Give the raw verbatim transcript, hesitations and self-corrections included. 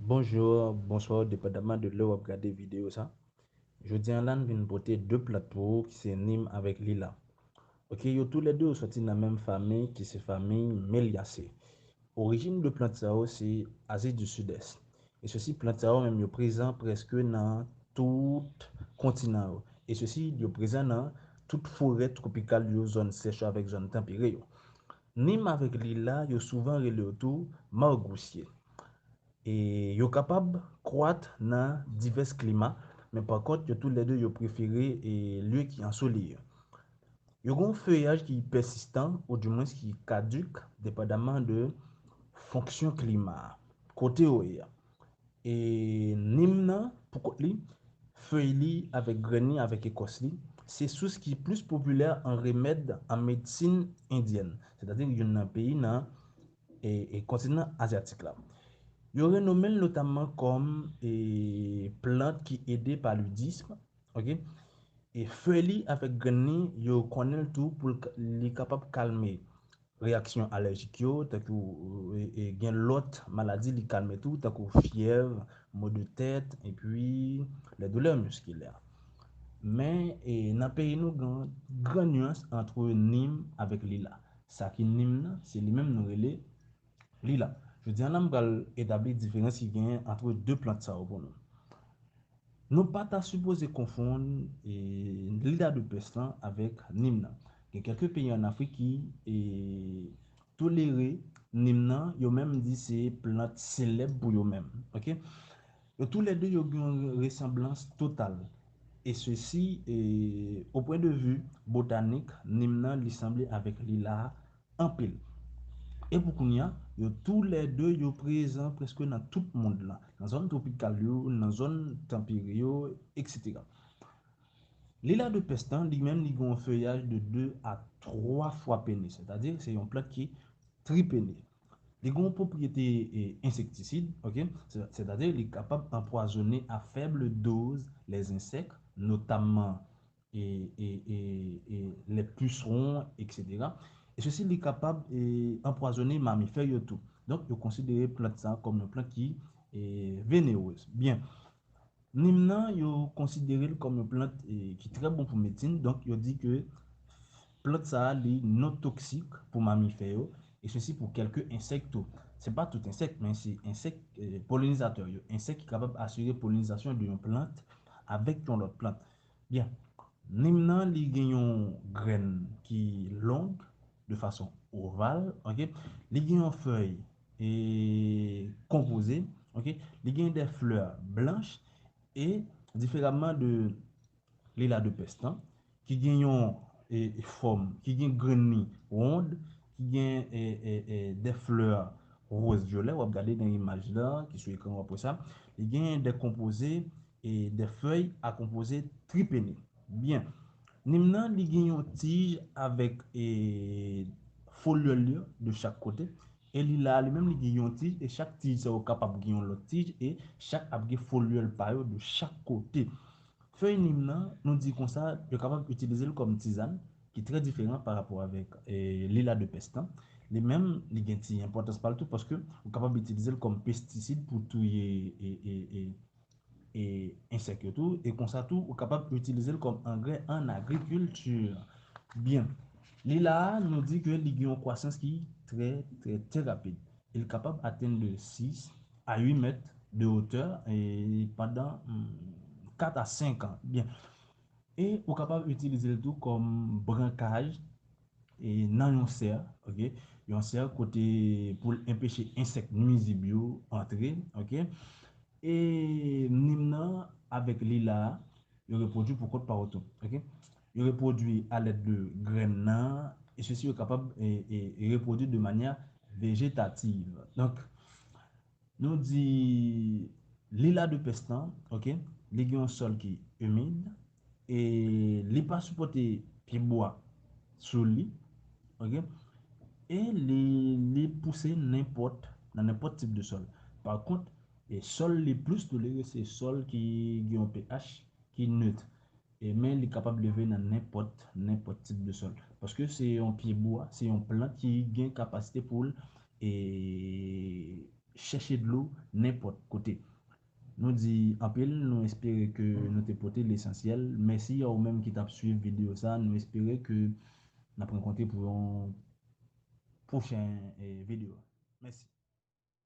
Bonjou, bonswa, depandaman de lè w ap gade videyo sa. Jodi a la, n vin pote de plant pou ou ki se nim avèk lila. Ok, yo toulède yo sòti nan menm fanmi ki se fanmi Meliaceae. Orijin de plant sa yo se Azi di Sidès. E sesi plant sa yo menm yo prezan prèske nan tout kontinan yo. E sesi yo prezan nan tout forè twopikal yo, zòn sèch yo avèk zòn tanpere yo. Nim avèk lila, yo souvan rele yo tou margousye. E yo kapab kwat nan divès klima, men pa kont, yo toulède yo prefere e lye ki ansoleye. Yo gen yon feyaj ki pèsistan, oudimwens ki kadik, depandaman de fonksyon klima a, kote yo ye a. E nim nan, pou kont li, fèy li avèk grenn li, avèk ekòs li, se sous ki plis popilè an remèd an medsin endyèn, sètadi youn nan peyi nan e, e kontinan azyatik la. Yo renome l notamman kòm e, plant ki ede palidism, ok? E fèy li avèk grenn li, yo konnen l tou pou l ka- li kapab kalme reyaksyon alèjik yo, tankou e, e, gen lòt maladi li kalme tou, tankou fyèv, mo de tèt, epi les douleurs musculaires. Men e, nan peyi nou, gen gran nyans ant nim avèk lila. Sa ki nim nan, se li menm nou rele lila. Jodi a la, m pral etabli diferans ki genyen ant de plant sa yo pou nou. Nou pa ta sipoze konfonn e, lila de pès lan avèk nim nan. Gen kèlke peyi an Afrik ki e, tolere nim nan, yo menm di se plant selèb pou yo menm. Ok? Yo toulède yo gen yon resanblans total. E sesi, e, o pwen de vi botanik, nim nan li sanble avèk lila a anpil. E pou kounye a, yo toulède yo prezan prèske nan tout mond lan, nan zòn twopikal yo, nan zòn tanpere yo, etsetera. Lila de pès lan, li menm, li gen yon feyaj de de a twa fwa pene, sètadi se yon plant ki tripene. Li gen yon pwopriyete e, ensektisid, ok? Sè- Sètadi li kapab anpwazonnen a fèb doz lèzensèk, notamman e, e, e, e, les pucerons, etsetera. E sesi li kapab e, anpwazonnen mamifè yo tou. Donk, yo konsidere plant sa kòm yon plant ki e, venerez. Byen, nim nan, yo konsidere l kòm yon plant e, ki trè bon pou medsin. Donk, yo di ke plant sa a, li non toksik pou mamifè yo, e sesi pou kèlke ensèk tou. Se pa tout ensèk, men se ensèk e, polinizatè yo. Ensèk ki kapab asire polinizasyon de yon plant avèk yon lòt plant. Byen, nim nan, li gen yon grenn ki long, de fason oval, ok? Li gen yon fèy e, konpoze, ok? Li gen de flè blanch e, diferaman de lila de pès lan, ki gen yon e, e, fòm, ki gen grenn li wonn, ki gen e, e, e, de flè wòz vyolè, w ap gade nan imaj la, ki sou ekran, w ap wè sa. Li gen de konpoze e de fèy a konpoze tripene. Byen. Nim nan, li gen yon tij avèk e, folyèl yo de chak kote. E lila a li menm, li gen yon tij, e chak tij sa yo kapab gen yon lòt tij, e chak ap gen folyèl pa yo de chak kote. Fèy nim nan, nou di konsa, yo kapab itilize l kòm tizàn, ki trè diferan pa rapò avèk e, lila de pès lan. Li menm, li gen ti enpòtans pa l tou, paske ou kapab itilize l kòm pestisid pou touye e, e, e, e ensèk yo tou, e konsa tou, ou kapab itilize l kòm angrè an agrikilti. Byen, lila a, nou di ke li gen yon kwasans ki trè, trè, trè rapid. Li kapab atenn de sis a uit mèt de wotè e pandan mm, kat a senk an. Byen. E ou kapab itilize l tou kòm brankaj e nan yon sè, ok? Yon sè kote pou l enpeche ensèk nwizib yo antre, ok? E nim nan avèk lila a, yo repwodui pou kont pa yo tou, ok? Yo repwodui alèd de grenn nan, e sesi yo kapab e, e, e repwodui de manyè vejetativ. Donk, nou di lila de pès lan, ok, li gen yon sòl ki imid, e li pa sipòte pyebwa sou li, ok, e li, li pouse nenpòt, nan nenpòt tip de sòl. Pa kont, e sòl li plis tolere se sòl ki gen yon pH ki net. E men li kapab leve nan nenpòt, nenpòt tip de sòl. Paske se yon pyebwa, se yon plant ki gen kapasite pou l e, chèche dlo nenpòt kote. Nou di anpil, nou espere ke nou te pote lesansyèl. Mèsi a ou menm ki t ap swiv videyo sa. Nou espere ke n ap rankontre pou yon pwochen eh, videyo. Mèsi.